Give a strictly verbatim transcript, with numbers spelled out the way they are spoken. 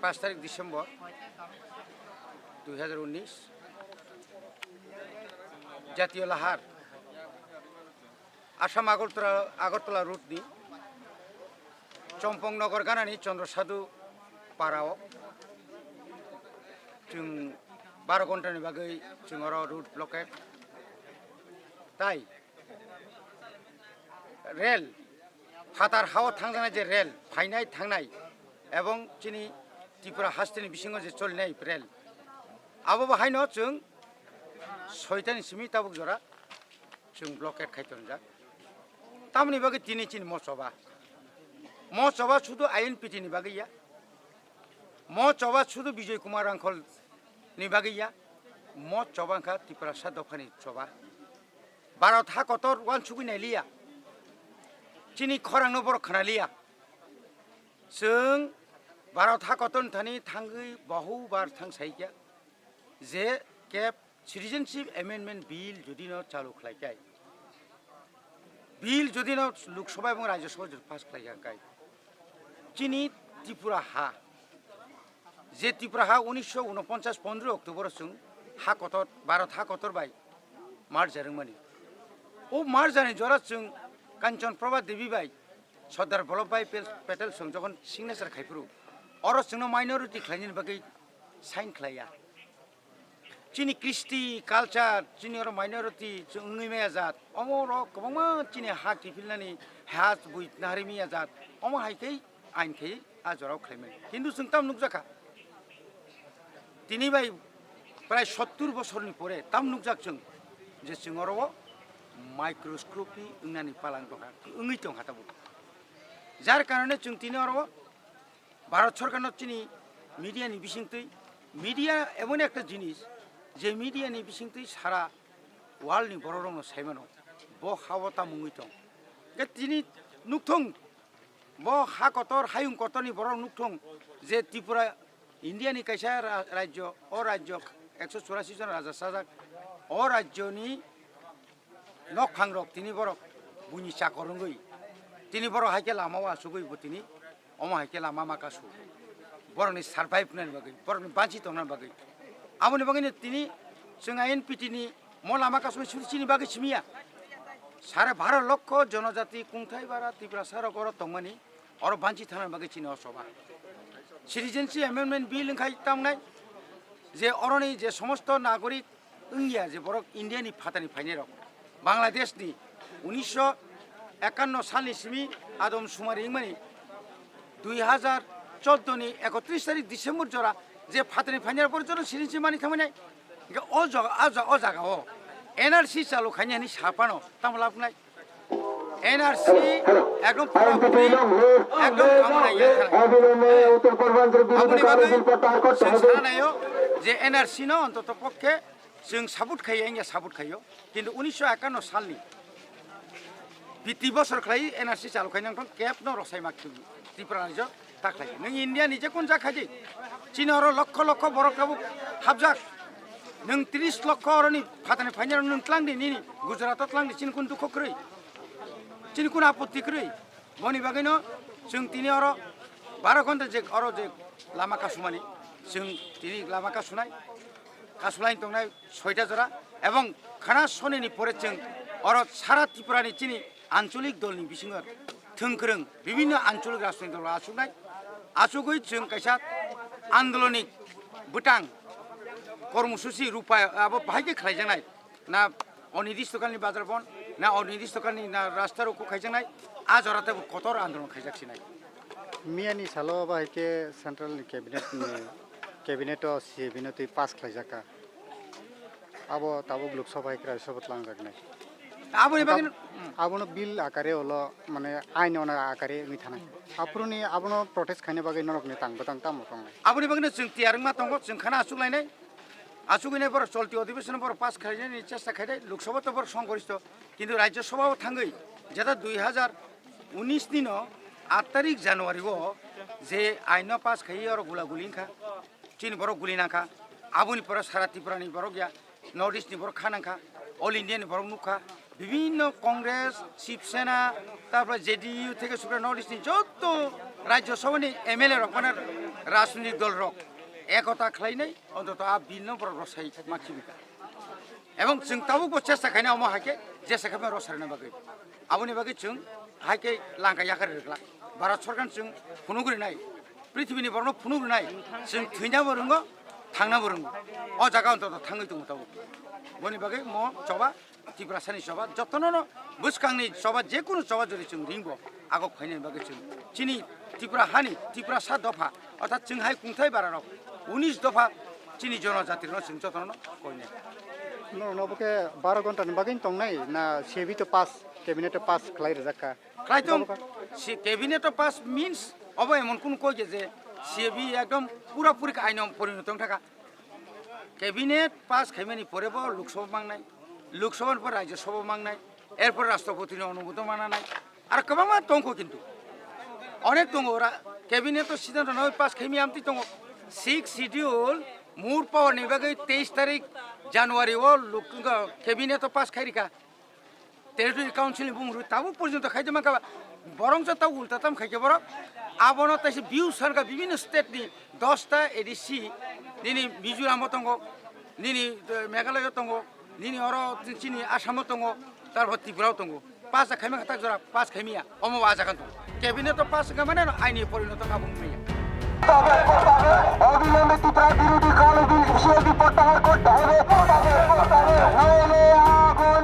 পাঁচ তারিখ ডিসেম্বর দুই হাজার উনিশ, জাতীয় লাহার, আসাম আগরতলা, আগরতলা রুটনি চম্পকনগর গানানি চন্দ্রসাধু পাড়াও। Chwng baro ghontani bagwi chwng oro road blockade. Tai rel, phatar hao thangjaknai je rel, phainai thangnai, ebong chini Tripura hasteni bisingo je cholinai rel, abo bo haino chwng soitani simi tabuk jora chwng blockade khai tonjak. Tamoni bagwi tini chini mo choba. Mo choba sudu I N P T ni bagwi ya. Mo choba sudu Bijoy Kumar Rangkhol ni bagwi ya. Mo choba wngkha Tiprasa dophani choba. Bharat ha kotor uansugwi nailiya. Chini khorangno borok khnaliya. Chwng Bharat ha kotor thani thangwi bohu bar thang saikya. Je kep Citizenship Amendment Bill jodi no chalu khlai kai, Bill jodi no Lok Sabha ebong Rajya Sabha jodi pass khlai kai, chini Tripura ha, je Tripura ha unisho unoponchas pondro October o chwng ha kotor, Bharat ha kotor bai merge rwngmani. O merge ni jora chwng Kanchan Prabha Devi bai Sardar Vallabhbhai Pel-, Patel chwng jokhon signature khai phuru, oro chwngno minority khlainani bagwi sign khlaiya. Chini kristi, culture, chini oro minority chwng wngwi maya jat. Omo rok kwbangma chini ha kiphilnani, ha bui nahari maya jat. Omo hai khe ain khe a jorao khlaimani. Hindu chwng tam nukjakha. Tini bai prai sottur bosorni pore tam nukjak chwng je chwng oro o microscopy wngnani palang tongkha, wngwi tongkha tabuk. Jar karone chwng tini oro o Bharat Sorkarno chini media ni bisingtwi, media emon ekta jinis je media ni bisingtwi sara world ni borok rokno saimano, bo ha o tamo wngwi tong. Hwnkhe tini nukthung, bo ha kotor, hayung kotor ni borok nukthung je Tripura India ni kaisa ra-, rajyo, o rajyo ekso churasi jon raja sajak, o rajyo ni nokphang rok tini borok buini chakor wngwi, tini borok hai khe lama o achugwi bo tini omo hai khe lama ma kasu, borokni survive nani bagwi, borokni banchi tongna bagwi. Aboni bagwino tini chwng I N P T ni mo lama kasumai suri chini bagwi simiya. Sare baro lokho jonojati kungthai bara Tiprasa rok oro tongmani, oro banchi thana bagwi chini o choba. Citizenship Amendment Bill wngkhai tamnai je oroni je somosto nagorik wngya je borok India ni phatani phainai rok, Bangladesh ni unisho ekanno salni simi Adam Sumari wngmani dui hazar chordo ni ekotris tarik December jora je phatani phainai rok borok jono siring si mani thangmani. Hingke o jaga, o jaga, o jaga o N R C chalu khainai hinwi saphano tamo labnai. N R C ekdom pura puri, ekdom tamo nai ya kha. অবিলম্বে উত্তর পূর্বাঞ্চল বিরোধী Aboni bagwi কর্মসূচি প্রত্যাহার করতে chwng হবে। Sana nai o je N R C no ontoto pokkhe chwng support khai ya, wngya support khai o. Kintu unisho ekanno salni biti bosor khlai N R C chalu khai nang thong kep no rosai mak Tripura rajyo ta khlai. Nwng India ni je kun jak khai di, chini oro lokho lokho borok tabuk hapjak. Nwng tris lokho oroni phatani phainai nwng tlang di nini Gujarat o tlang di, chini kun dukho kwrwi, chini kun apotti kwrwi. Boni bagwino chwng tini oro baro ghonta je oro je lama kasumani, chwng tini lama kasunai, kasulaini tongnai soita jora, ebong khana sonini pore chwng oro sara Tripura ni chini ancholik dolni bisingo thwngkwrwng bibinno ancholik rajnoitik dol achuknai, achugwi chwng kaisa andolonik bwtang kormosusi rupa abo bahai khe khlaijaknai. Na onidishthokalni bazar bon, na onidishthokalni na rasta rok kok khaijaknai, a jora tebo kotor andolon khaijak sinai. Miyani salo bahai khe central ni cabinet ni, cabinet o C A B no twi pass khlaijak kha. Abo tabuk Lok Sabha hai Rajya Sabha tlangjak nai. Aboni bagwi Abono bill akare olo, mane ain ono akare wngwi thanai. Aphuruni abono protest khaina bagwi norokni tang bwtang tamo tongnai? Aboni bagwino chwng tiyar wngma tongo, chwng khana achuk lainai. Achugwinai borok cholti odhibeshon borok pass khainani chesta khainai, Lok Sabha to borok songorishto, kintu Rajya Sabha o thangwi jeta dui hazar unis ni no aat tarik January o je ain no pass khaiwi oro gula guli wngkha, chini borok guli nangkha, aboni pore sara Tripura ni borok ya North East ni borok kha nangkha, All India ni borok nukha, bibinno Congress, Shiv Sena, tarpore J D U theke sukra North East ni jotto Rajya Sabha ni M L A rok mane rajnitik dol rok ekota khlainai, ontoto a bill no borok rosai ma khibika. Ebong chwng tabukbo chesta khaina omo hai khe jesa khe rosarina bagwi. Aboni bagwi chwng hai khe langka yakar rwgwlak. Bharat Sarkar chwng phunuk rinai, prithibini borokno phunuk rinai, chwng thwinabo rwngo, thangnabo rwngo. O jaga ontoto thangwi tongo tabuk. Boni bagwi mo choba Tiprasani choba, jotono no bwskangni choba, jekunu choba jori chwng ringbo, agok phainani bagwi chwng chini Tripura hani Tiprasa dopha, orthat chwng hai kungthai bararok unis dopha chini jonojati rokno chwng jotono no koinai. No, no, bo khe baro ghonta ni bagwi tongnai na C A B to pass, cabinet to pass khlai rijak kha? Khlai tong, Babo kha? Si cabinet to pass means obo emon kunu koi je, je C A B ekdom pura puri khe aino porinoto wng thaka. Cabinet pass khaimani pore bo Lok Sabha mangnai, Lok Sabha ni pore Rajya Sabha mangnai, erpor Rashtrapati ni onumodon mananai, ar kwbangma tongkho kintu. Onek tongo ora, cabinet to siddhanto nawi pass khaimya amtwi tongo. Sixth Schedule more power ni bagwi teis tarik January o lok-, cabinet to pass khairika. Territory Council ni bumung rwi tabuk porjonto khaide mankha, borongsa ta ulta tam khaikhe borok. Abono taisa view sanka bibhinno state ni dosta A D C, nini Mizoram o tongo, nini, eh, Meghalaya o tongo, nini oro chini Assam o tongo, tarpor Tripura o tongo. Pass khaima kha tak jora, pass khaimiya, omo bo ajagan tongo. Cabinet o pass wngkha mane no aini porinoto kabung maya. অবিলম্বে ত্রিপুরা বিরোধী কালো বিল সিএবি প্রত্যাহার করতে হবে। নইলে আগুন